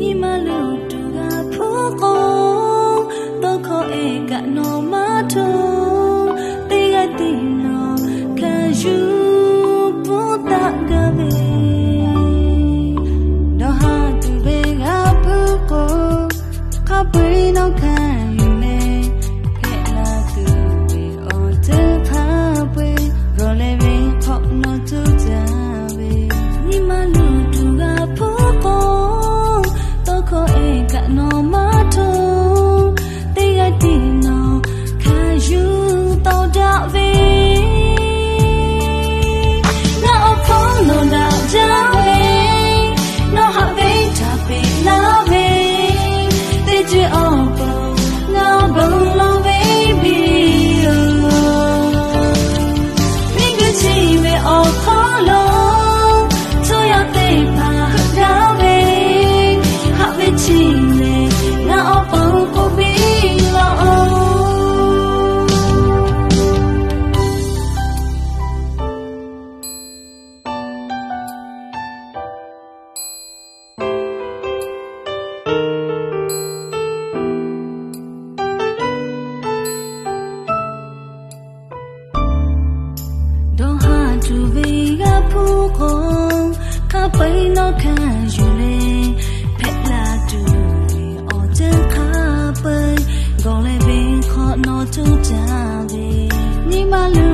Nyi ma lo tuˬ g'a hpuˇ k'o, tawˇ hkawˇ ehˉ kaꞈ nawˬ maˇ htoˇ. Teˇ g'aˇ tiˉ nawˬ hkanˍ yuˬ puˇ taˆ gaˇ ve. Dawˇ haˍ tuˬ ve g'a hpuˇ k'o, hk'a peu-eˬ nawˬ hkanˍ yuˬ leh, hpehꞈ la tuˬ ve awˬ ceuˬ hk'a peu-eˬ gawˬ leh ve hk'awꞈ nawˬ cuˇ caˇ ve. Nyi ma lo tuˬ g'a hpuˇ k'o, tawˇ hkawˇ ehˉ kaꞈ nawˬ maˇ htoˇ. Teˇ g'aˇ tiˉ nawˬ hkanˍ yuˬ tawˍ daꞈ ve. Ngaˬ awˬ hpawˇ nawˬ daꞈ jaˇ ve, nawˬ haꞈ ve htaꞈ peꞈ laˇ ve, teˇ ceuˬ awˬ pon ngaˬ awˬ bon lawˬ ve piˇ-oˬ. Miˬguiˬ chi ve awˬ hk'aw lo, chaw yaˇ teˇ hpaˍ heuˆ gaˇ ve, haꞈ ve chi lehˬ, ngaˬ awˬ pon k'oˆ piˇ laˇ-oˬ. Dawˇ haˍ tuˬ ve g'a hpuˇ k'o, hk'a peu-eˬ nawˬ hkanˍ yuˬ leh, hpehꞈ la tuˬ ve awˬ ceuˬ hk'a peu-eˬ gawˬ leh ve hk'awꞈ nawˬ cuˇ caˇ ve. Nyi ma lo